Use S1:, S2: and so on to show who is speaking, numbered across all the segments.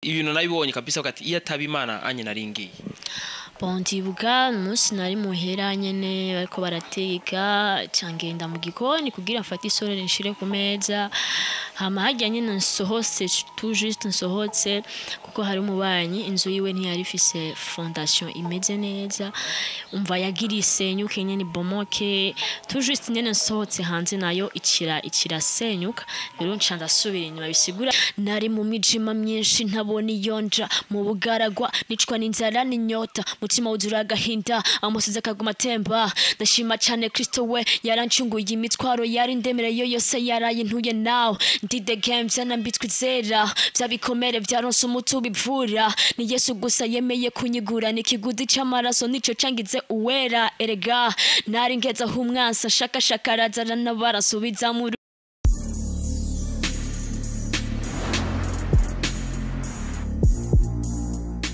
S1: Ibintu nabibonye kabisa, ati iyo ataba Imana anye naringiye.
S2: Bon, ndibuka umunsi nari muhera nyene bariko barateka, ca ngenda mu gikoni kugira mfate isorori nshire ku meza. Hama harya nyene nsohotse, tout juste nsohotse, kuko hari umubanyi inzu yiwe ntiyari ifise fondation imeze neza, umva yagira isenyuke nyene, ibomoke. Tout juste nyene nsohotse hanze nayo ikira ikirasenyuka. Rero nca ndasubira inyuma. Bisigura nari mu mijima myinshi, ntabona iyo nja, mu bugaragwa, nicwa n'inzara n'inyota, mutima wuzura agahinda, amusize akaguma atemba. Ndashima cane Kristo, we yarancunguye, imitwaro yari ndemereye yose yarayintuye. Nawe ndidegemvya, nambitswe izera, vya bikomere vyaronse umuti ubivura. Ni Yesu gusa yemeye kunyigura, ni ikiguzi c'amaraso nico cangize uwera. Erega nari ngeze aho umwansi ashakashaka, araza aranabara, nsubiza mu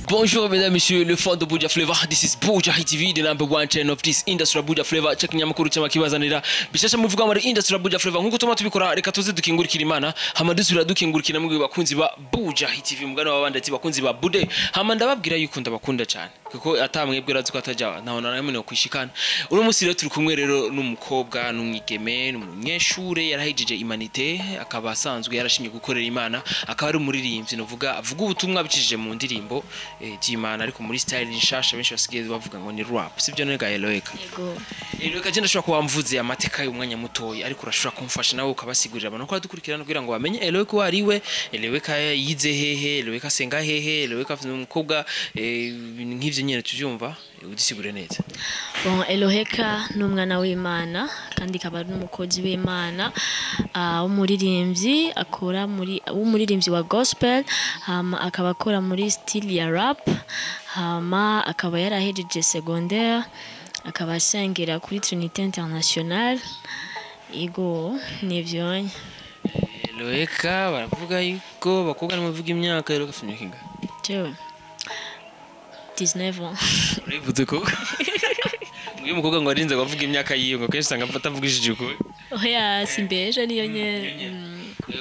S1: Bonjour mesdames, messieurs, le fond de Buja Flavor. This is Buja Hit TV, the number one channel of this industry, Buja Flavor. Check nyamakuru cyama kibazanira bishasha muvuga muri industry Buja Flavor. Nkuko tuma tubikora, reka tuze dukingurikira Imana, hama dusubira dukingurikira mwe bakunzi ba Buja Hit TV, mugano w'abandi ati bakunzi ba Bude. Hama ndababwira yuko ndabakunda cyane, kuko atamwebwe razi ko ataja naho na namwe kwishikana. Uno munsi rero turi kumwe rero n'umukobwa, n'umwigeme, n'umunyeshure yarahijije humanités, akaba asanzwe yarashimye gukorera Imana, akaba ari umuririmbyi, novuga avuga ubutumwa bicishije mu ndirimbo z'Imana, ariko muri style nshasha benshi basigaye bavuga ngo ni rap, sibyo nega Eloeka?
S2: Yego.
S1: Eloeka, je ndashobora kuba mvuze amateka y'umwanya mutoyi, ariko urashobora kumfasha nawe ukabasigurira abantu ko badukurikirana kugira ngo bamenye Eloeka uwo ari we, Eloeka yize hehe, Eloeka asenga hehe, Eloeka afite umukobwa, ibintu nk'ivyo nyene tuvyumva, udusigure neza.
S2: Bon, Eloheka ni umwana w'Imana kandi akaba ari n'umukozi w'Imana, w'umuririmbyi, akora muri w'umuririmbyi wa gospel, hama akaba akora muri style ya rap, hama akaba yarahejeje secondaire, akaba asengera kuri Trinité Internationale. Ego, nivyo.
S1: Eloeka, baravuga yuko abakobwa nimuvuga imyaka. Eloeka afite imyaka ingahe?
S2: Jewe 19 ans.
S1: Urivuze ko uyu mukobwa ngo arinze kuvuga imyaka yiwe, ngo kenshi usanga atavugishije ukuri.
S2: Oya, simbeje, niyo nyene.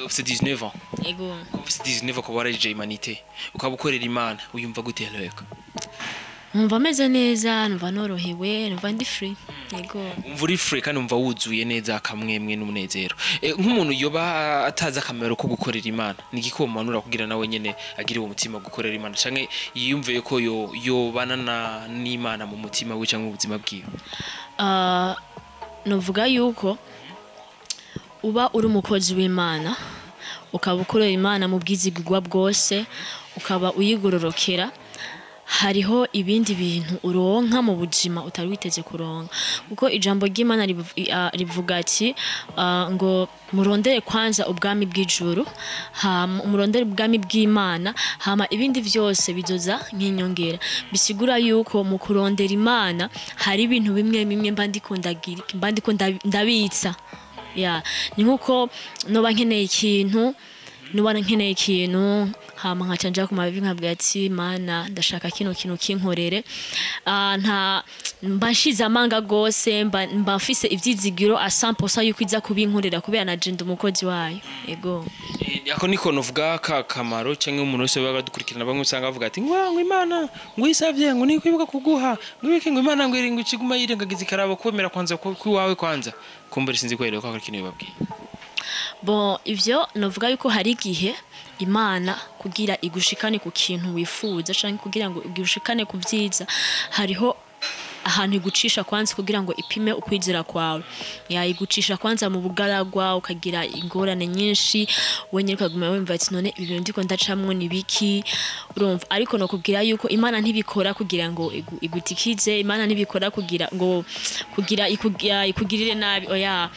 S1: Ufite 19 ans?
S2: Ego.
S1: Ufite 19, ukaba warahejeje humanités, ukaba ukorera Imana, uyumva gute, Eloeka?
S2: Numva meze neza, numva norohewe, numva ndi free. Yego.
S1: Umva uri free kandi umva wuzuye neza akamwemwe n'umunezero. Nk'umuntu yoba atazi akamaro ko gukorera Imana, ni igiki womuhanura kugira nawe nyene agire uwo mutima wo gukorera Imana, canke yiyumve ko yo yobana n'Imana mu mutima we canke mu buzima bwiwe?
S2: Novuga yuko uba uri umukozi w'Imana, ukaba ukorera Imana mu bwizigirwa bwose, ukaba uyigororokera, hariho ibindi bintu uronka mu buzima utari witeze kuronka, kuko ijambo ry'Imana rivuga ati ngo murondere kwanza ubwami bw'ijuru, hama murondere ubwami bw'Imana, hama ibindi vyose bizoza nk'inyongera. Bisigura yuko mu kurondera Imana hari ibintu bimwe bimwe mba ndiko ndagira, mba ndiko ndabitsa. Ya, ni nkuko noba nkeneye ikintu, nuba nkeneye ikintu, hama nkaca nja ku mavi nkabwira ati: "Mana, ndashaka kino kintu, kinkorere." Nta mba nshize amanga gose, mba mfise ivyizigiro a 100% yuko iza kubinkorera, kubera naje ndi umukozi wayo. Ego.
S1: Ako niko novuga ka kamaro canke umuntu wese baba badukurikirana, bamwe usanga bavuga ati ngo Imana ngo isavye ngo nikwibuka kuguha, ngo ibiki, ngo Imana ngo iringo ikiguma yirengagiza ikaraba kwemera kwanza kwiwawe kwanza. Kumbure sinzi ko rero ko hari ikintu bibabwiye.
S2: Bon, ivyo novuga yuko hari igihe Imana kugira igushikane ku kintu wifuza canke kugira ngo igushikane ku vyiza, hariho ahantu igucisha kwanza kugira ngo ipime ukwizera kwawe. Yayigucisha kwanza mu bugaragwa, ukagira ingorane nyinshi, wenyine ukaguma wumva ati: "None ibi bintu ndiko ndacamwo ni biki?" Urumva, ariko nokubwira yuko Imana ntibikora kugira ngo igutikize, Imana ntibikora kugira ngo kugira ikugirire nabi, oya.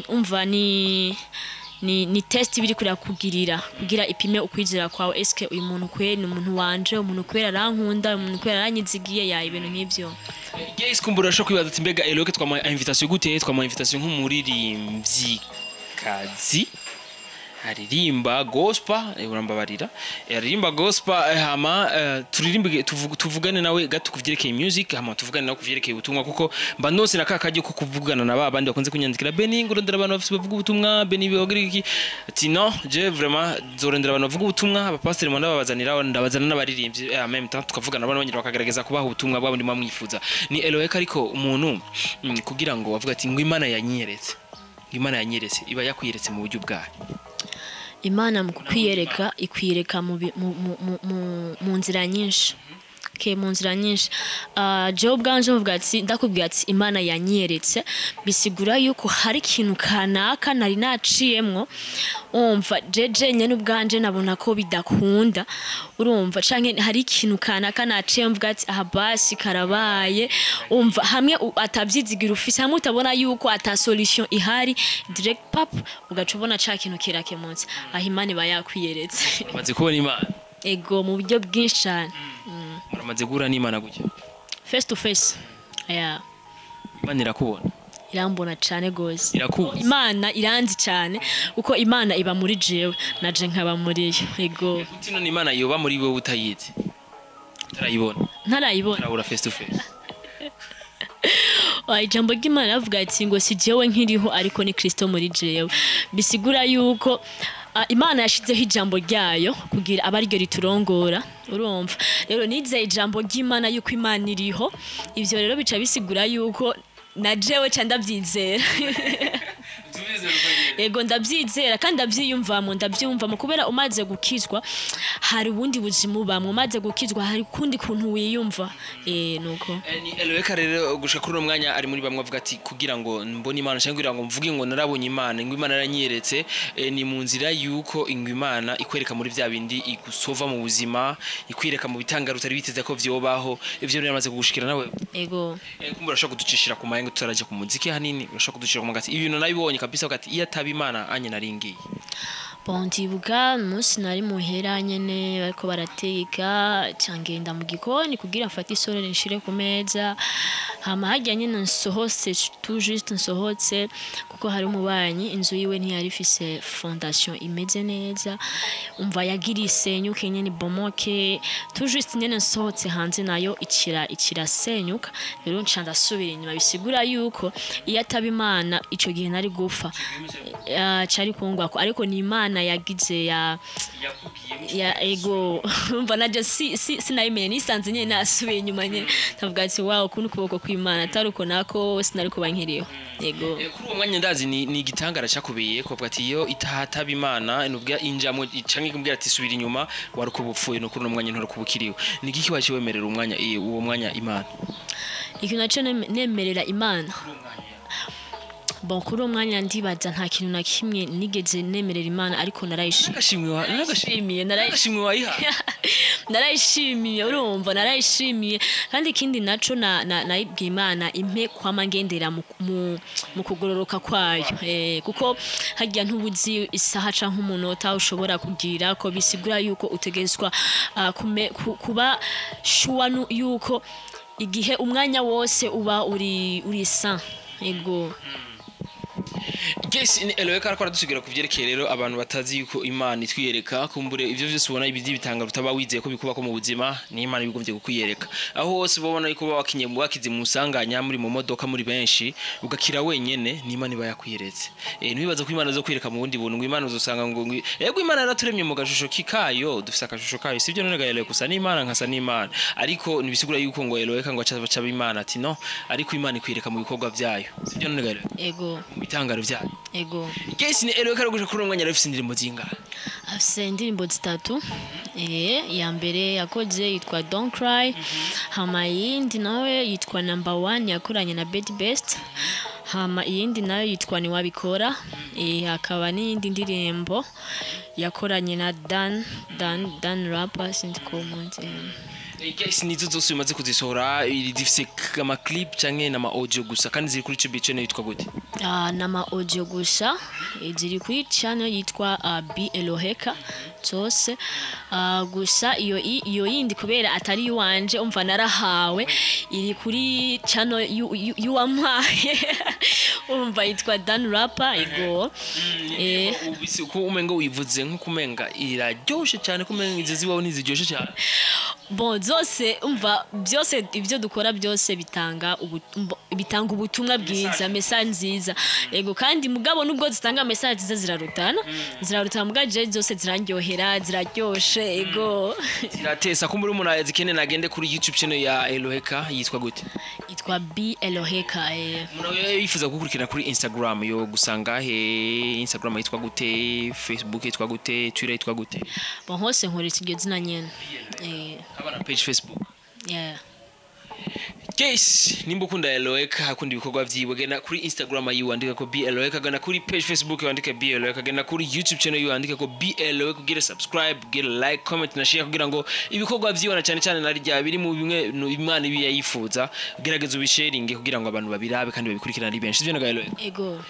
S2: Umva, ni test biri kurakugirira kugira ipime ukwizera kwawe: eske uyu muntu kweri ni umuntu wanje? Umuntu kweri arankunda? Umuntu kweri aranyizigiye? Ya, ibintu nk'ivyo.
S1: Yes, kumbura urashobora kwibaza ati: "Mbega Eloke twamuha invitation gute?" Twamuha invitation nk'umuririmvyikazi. Aririmba gospel, urambabarira. Aririmba gospel, hama turirimbe, tuvugane nawe gato kuvyerekeye music, hama tuvugane nawe kuvyerekeye ubutumwa, kuko mba ndose na kakajyo ko kuvugana na ba bandi bakunze kunyandikira: "Beni, ngo rondera abantu bafise bavuga ubutumwa, Beni, bagira iki?" Ati: "No, je vraiment nzorondera abantu bavuga ubutumwa, abapasiteri mu ndababazanira, ndabazana n'abaririmbyi, en même temps tukavugana nabo, bongera bakagerageza kubaha ubutumwa bwabo ndimo mwifuza." Ni Eloeka, ariko umuntu kugira ngo bavuga ati ngo Imana yanyeretse, ngo Imana yanyeretse, iba yakwiyeretse mu buryo bwayo?
S2: Imana mu kukwiyereka ikwiyereka mu bi- mu- mu- mu- mu- mu nzira nyinshi. Okay, mu nzira nyinshi. Jewe ubwanje mvuga ati, ndakubwira ati Imana yanyeretse, bisigura yuko hari ikintu kanaka nari naciyemwo, umva, jeje nyene ubwanje nabona ko bidakunda, urumva, canke hari ikintu kanaka naciye mvuga ati aha basi karabaye, umva, hamwe atavyizigira ufise, hamwe utabona yuko ata solution ihari, direct pap ugaca ubona ca kintu kirakemutse. Aho Imana iba yakwiyeretse.
S1: Muramaze kubona Imana?
S2: Ego, mu buryo bwinshi cane.
S1: Muramaze guhura n'Imana gutya?
S2: Face to face, yeah.
S1: Imana irakubona?
S2: Irambona cane gose.
S1: Irakuzi?
S2: Imana iranzi cane, kuko Imana iba muri jewe, naje nkaba muri yo, ego.
S1: Gute none Imana yoba muri wewe utayizi, utarayibona?
S2: Ntarayibona.
S1: Utarahura face to face?
S2: Ijambo ry'Imana ravuga ati ngo si jewe nkiriho, ariko ni Kristo muri jewe. Bisigura yuko Imana yashizeho ijambo ryayo kugira abe ariryo riturongora, urumva. Rero nizeye ijambo ry'Imana yuko Imana iriho. Ivyo rero bica bisigura yuko na jewe ca ndabyizera. Yego, ndabyizera kandi ndabyiyumvamo, ndabyiyumvamo kubera umaze gukizwa hari ubundi buzima ubamwo. Umaze gukizwa hari ukundi kuntu wiyumva, nuko.
S1: Ni Eloeka rero, gushika kuri uno mwanya ari muri bamwe avuga ati kugira ngo mbone Imana cyangwa kugira ngo mvuge ngo narabonye Imana, ngo Imana yaranyeretse, ni mu nzira yuko ngo Imana ikwereka muri bya bindi igusova mu buzima, ikwereka mu bitangaro utari witeze ko vyobaho. Ivyo rero biramaze kugushikira nawe?
S2: Ego.
S1: Kumbe urashobora kuducishira ku mayengo, tutaraje ku muziki hanini, urashobora kuducishira ku magati ibintu nabibonye kabisa, ugati iyo ataba Imana anye naringiye?
S2: Bon, ndibuka umunsi nari muhera nyene bariko barateka, ca ngenda mu gikoni kugira mfate isorori nshire ku meza, hama harya nyene nsohotse, tout juste nsohotse, kuko hari umubanyi inzu yiwe ntiyari ifise fondation imeze neza, umva, yagira isenyuke nyene, ibomoke. Tout juste nyene nsohotse hanze nayo ikira ikirasenyuka. Rero nca ndasubira inyuma. Bisigura yuko iyo ataba Imana ico gihe nari gupfa. Cari kungwako, ariko ni Imana yagize ya ego. Umva, naje si sinayimenye, nisanze nyene nasubiye inyuma nyene, ndavuga ati wow, kuno ukuboko kw'Imana, atari uko nako sinari kuba nkiriho, yego.
S1: Kuri uwo mwanya ndazi ni igitangara cyakubeye ko avuga ati iyo itahataba Imana nubwo injamwe canke ikubwira ati subira inyuma, wari kuba upfuye, no kuri uno mwanya ntore kubukiriwe. Ni igiki waciye wemerera umwanya, uwo mwanya Imana?
S2: Ikintu naco nemerera Imana, bon, kuri uwo mwanya ndibaza nta kintu na kimwe nigeze nemerera Imana, ariko narayishimiye.
S1: N'agashimwe
S2: Narayishimiye.
S1: N'agashimwe wayiha?
S2: Narayishimiye, urumva, narayishimiye. Kandi ikindi naco nayibwiye Imana impe kwama ngendera mu kugororoka kwayo, kuko harya ntubuzi isaha canke umunota ushobora kugira ko. Bisigura yuko utegetswa kuba sure yuko igihe umwanya wose uba uri saint, ego.
S1: Yes, ni Eloeka ariko aradusigira ku vyerekeye rero abantu batazi yuko Imana itwiyereka. Kumbure ivyo vyose ubona ibidi bitanga utaba wizeye ko bikuba ko mu buzima, ni Imana ibigombye kukwiyereka. Aho hose ubona yuko wakinye wakize mu musanganya muri mu modoka muri benshi ugakira wenyene, ni Imana iba yakwiyeretse. Ntibibaza ko Imana zo kwiyereka mu bundi buntu, ngo Imana uzosanga ngo ego Imana yaraturemye mu gashusho kikayo, dufise akashusho kayo, sivyo? None ga Eloeka usa n'Imana, nkasa n'Imana, ariko ntibisigura yuko ngo Eloeka ngo aca aca Imana ati no. Ariko Imana ikwiyereka mu bikorwa vyayo, sivyo none ga Eloeka?
S2: Ego.
S1: Mu bitangaro vyayo.
S2: Ego.
S1: Yes, ni Eloeka araguje. Kuri uwo mwanya arafise indirimbo zingahe?
S2: Afise indirimbo zitatu. Iya mbere yakoze yitwa Don't Cry, hama iyindi nawe yitwa Number One yakoranye na Bed Best, hama iyindi nayo yitwa Niwabikora, hakaba n'iyindi ndirimbo yakoranye na Dan Rapper, sinzi ko muzi.
S1: Yes, nizo zose umaze kuzisohora, zifise ama clip canke n'ama audio gusa, kandi ziri kuri YouTube channel yitwa gute?
S2: Nama audio gusa, ziri kuri channel yitwa B Eloheka zose. Gusa iyo iyo yindi kubera atari iwanje, umva narahawe, iri kuri channel yuwampaye, umva yitwa Dan Rapper. Ego.
S1: Ubisi ko umenga wivuze nko kumenga iraryoshe cyane, kumenga izi ziwawe ntiziryoshe cyane.
S2: Bon, zose, umva, byose ibyo dukora byose bitanga bitanga ubutumwa bwiza, message nziza. Ego, kandi mugabo nubwo zitanga message nziza zirarutana, zirarutana, mugabo je zose zirandyohera, ziraryoshe. Ego.
S1: Ziratesa. Kumbura umuntu azikeneye nagende kuri YouTube channel ya Eloheka yitwa gute?
S2: Yitwa B Eloheka.
S1: Umuntu yifuza gukurikira kuri Instagram yo gusanga he? Instagram yitwa gute? Facebook yitwa gute? Twitter yitwa gute?
S2: Bon, hose nkoresha iryo zina nyene.
S1: Abana page Facebook?
S2: Yeah.
S1: Guys, nimba ukunda Eloheka, akunda ibikorwa vyiwe, genda kuri Instagram yiwe andika ko B Eloheka, genda kuri page Facebook wandike B Eloheka, genda kuri YouTube channel yiwe andika ko B Eloheka, ugire subscribe, ugire like, comment na share kugira ngo ibikorwa vyiwe na cyane cyane na rya biri mu bimwe Imana ibi yayifuza, gerageza ubisharinge kugira ngo abantu babirabe kandi babikurikirane ari benshi. Sivyo na Eloheka?
S2: Ego.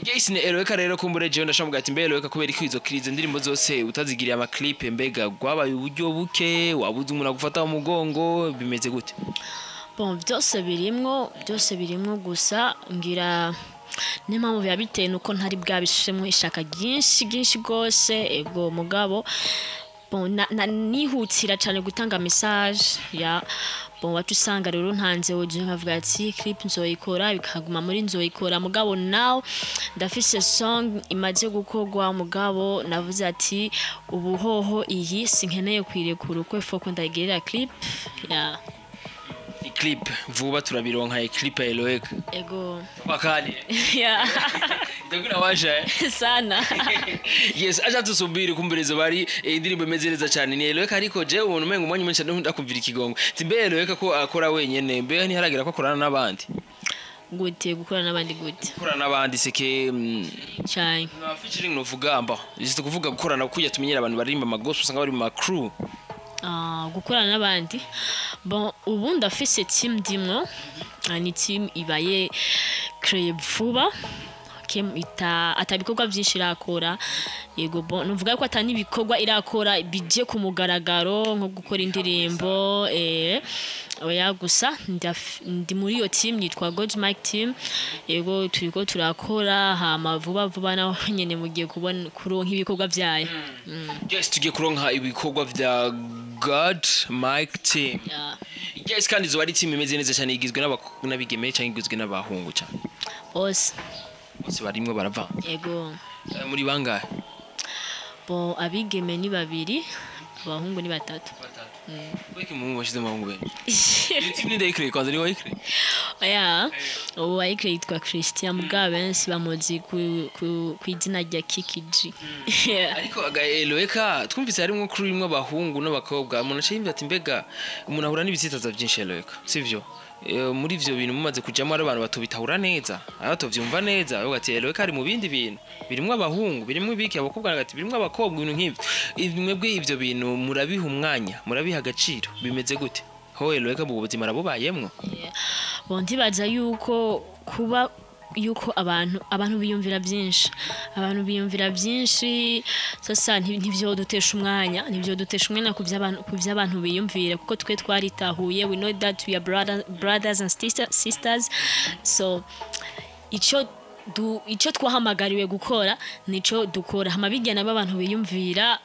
S1: Guys, ni Eloheka rero. Kumbure jewe ndashamuga ati mbe Eloheka, kubera ko izo krize ndirimbo zose utazigiriye ama clip, mbega gwabaye uburyo buke, wabuze umuntu agufata mu mugongo, bimeze gute?
S2: Bon, byose birimwo, byose birimwo. Gusa ngira n'impamvu biba bitewe nuko ntari bwabishemo ishaka ryinshi ryinshi rwose. Ego, mugabo bon, nihutira cyane gutanga message ya bon, wacu usanga rero ntanze audio nkavuga ati clip nzoyikora, bikaguma muri nzoyikora. Mugabo now ndafise song imaze gukorwa, mugabo navuze ati ubu hoho iyi sinkeneye kwirekura uko ifoko ndayigirira clip ya.
S1: Clip vuba turabironka, clip ya Eloheka?
S2: Ego.
S1: Kwa kali
S2: Yeah.
S1: ndakuna washa
S2: Sana.
S1: Yes, acha tusubiri kumburezo bari indirimbo imeze neza cyane ni Eloheka. Ariko je umuntu umenga umwanya mwinshi ndakumvira ikigongo ati mbe Eloheka ko akora wenyene, mbe ntiharagira ko akorana n'abandi?
S2: Gute gukorana n'abandi gute?
S1: Gukorana n'abandi seke
S2: Cyane.
S1: Na featuring novuga mba just kuvuga gukorana kujya tumenyera abantu baririmba ama gospel usanga bari mu ma crew.
S2: Gukorana n'abandi, bon, ubu ndafise team ndimwo. Ni team ibaye créé vuba kem ita atabikorwa byinshi irakora. Yego, bon, nuvuga ko atani ibikorwa irakora bije ku mugaragaro nko gukora indirimbo, oya. Gusa ndi muri iyo team yitwa God's Mic Team. Yego, turiko turakora, hama vuba vuba naho nyene mugiye kubona kuronka ibikorwa vyayo.
S1: Yes, tugiye kuronka ibikorwa vya God Mike Team.
S2: Yeah.
S1: Yes, kandi izo ari team imeze neza cyane, igizwe n'abigeme cyangwa igizwe n'abahungu cyane?
S2: Bose.
S1: Bose barimwo barava?
S2: Yego.
S1: Muri bangahe?
S2: Bon, abigeme ni babiri, abahungu ni batatu.
S1: Wiki muhungu washize mu bahungu benshi. Iyo team ni ndayikireye kwanza, ni wayikireye?
S2: Oya, ubu wayikire yitwa Christian, mugabo benshi bamuzi ku izina rya Kiki G. Yeah.
S1: Ariko aga Eloeka twumvise harimwo crew imwe abahungu n'abakobwa, umuntu aciye yumva ati mbega umuntu ahura n'ibisitaza byinshi Eloeka, sivyo? Muri ivyo bintu mumaze kujamo ari abantu batobitahura neza, abatovyumva neza, bavuga ati Eloeka ari mu bindi bintu birimwo abahungu, birimwo ibiki, abakobwa ati birimwo abakobwa, ibintu nk'ivyo. Mwebwe ivyo bintu murabiha umwanya, murabiha agaciro, bimeze gute ho Eloeka mu buzima arabubayemwo?
S2: Yeah. Bon, ndibaza yuko kuba yuko abantu biyumvira byinshi, abantu biyumvira byinshi. Sasa ntivyo dutesha umwanya, ntivyo dutesha umwanya ku vy'abantu biyumvira, kuko twe twaritahuye. We know that we are brothers and sisters, so ico twahamagariwe gukora nico dukora. Hama bijya nabo abantu biyumvira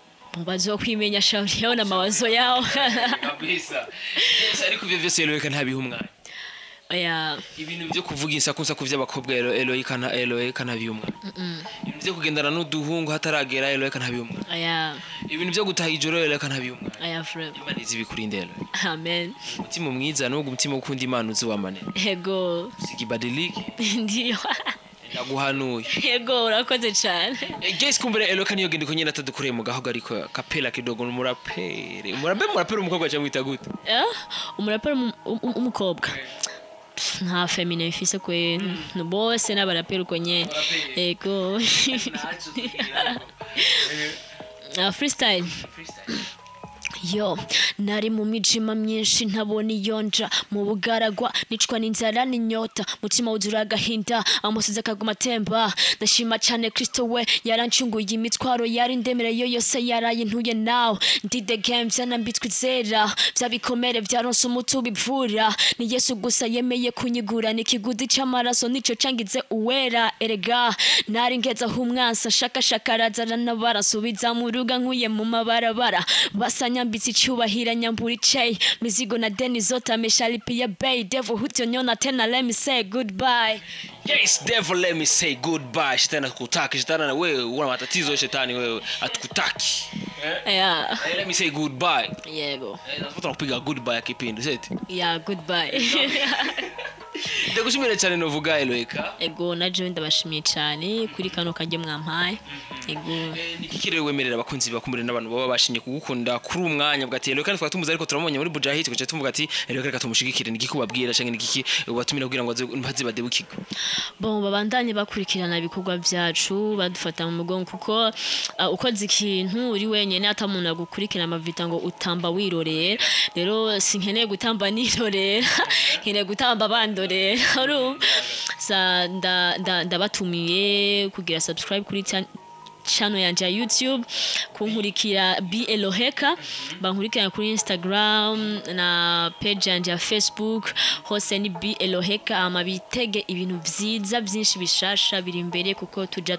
S2: bazokwimenya, shauri yao na mawazo yao.
S1: Kabisa. Yes, ariko ivyo vyose Eloeka ntabiha umwanya?
S2: Oya.
S1: Ibintu byo kuvuga insakunsaku vy'abakobwa, Eloeka ntabiha umwanya? Ibintu byo kugendana n'uduhungu hataragera, Eloeka ntabiha umwanya?
S2: Oya.
S1: Ibintu byo gutaha ijoro, Eloeka ntabiha umwanya?
S2: Oya, frère.
S1: Imana izi bikurinde, Eloeka.
S2: Amen.
S1: Umutima mwiza n'ubwo umutima ukunda Imana uzi wamane.
S2: Ego.
S1: Usikibadilike.
S2: Ndiyo.
S1: Ndaguhanuye.
S2: Ego, urakoze cyane.
S1: Guys, kumbere Eloeka niyo genda nyine atadukoreye mu gahogo, ariko kapela kidogo n'umuraperi, umuraperi umukobwa cyangwa mwita gute?
S2: Umuraperi umukobwa nta féminin mfise kwe, bose n'abaraperi uko nyene. Ego. Freestyle. Yo, nari mu mijima myinshi, ntabona iyo nja, mu bugaragwa, nicwa n'inzara n'inyota, mutima wuzura agahinda, amusize akaguma atemba. Ndashima cyane Kristo, we yarancunguye, imitwaro yari ndemereye yose yarayintuye. Nawe ndidegembya, nambitswe izera, bya bikomere byaronse umuti ubivura. Ni Yesu gusa yemeye kunyigura, ni ikiguzi c'amaraso nico cangize uwera. Erega nari ngeze aho umwansi ashakashaka, araza aranabara, nsubiza mu ruga, nkuye mu mabarabara, basanyambitse icyubahiro, nyambura icey mizigo na deni zote ameshalipia bei. Devil, hutoniona tena, let me say goodbye.
S1: Yes, devil, let me say goodbye. Shetani hatukutaki. Shetani na wewe una matatizo, shetani wewe hatukutaki.
S2: Yeah.
S1: Eh, let me say goodbye.
S2: Yego.
S1: Eh, nataka kupiga goodbye ya kipindi seti.
S2: Yeah, goodbye.
S1: Ndagushimira cyane, novuga Eloeka.
S2: Ego, na jewe ndabashimiye cyane kuri kano kajye mwampaye, ego.
S1: Ni iki rero wemerera abakunzi bakumire n'abantu baba bashimye kugukunda kuri uyu mwanya bwa ati Eloeka twari tumuzi ariko turamubonye muri Buja Hit, tugaca tuvuga ati Eloeka reka tumushigikire? Ni iki kubabwira canke ni iki ubatumira kugira ngo baze badebukirwe?
S2: Bon, babandanye bakurikirana ibikorwa byacu, badufata mu mugongo, kuko ukoze ikintu uri wenyine, ata muntu agukurikirana, amavita ngo utamba wirorera. Rero sinkeneye gutamba nirorera, nkeneye gutamba bandorera, urumva? Sa ndabatumiye kugira subscribe kuri channel yanje ya YouTube, kunkurikira B Eloheka, bankurikira kuri Instagram na page yanje ya Facebook, hose ni B Eloheka. Ama bitege ibintu vyiza byinshi bishasha biri imbere, kuko tuja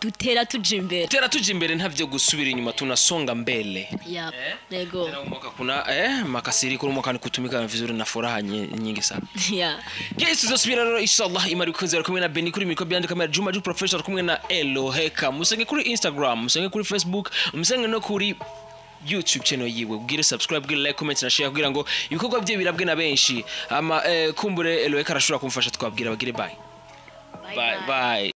S2: dutera tuja imbere.
S1: Tera tuja imbere, ntavyo gusubira inyuma, tunasonga mbele.
S2: Yeah. Yego.
S1: Tena mwaka kuna makasiriko, mwaka ni kutumika vizuri na furaha nyingi sana.
S2: Yeah.
S1: Yes, tuzosubira rero inshallah imari ikunze. Ari kumwe na Benny kuri micro behind camera, Juma Ju Professional, kumwe na Eloheka. Musenge kuri Instagram, musenge kuri Facebook, musenge no kuri YouTube channel yiwe, ubwire subscribe, ubwire like, comment na share kugira ngo ibikorwa bye birabwe na benshi. Ama kumbure Eloheka arashobora kumfasha, twabwira bagire bye bye bye.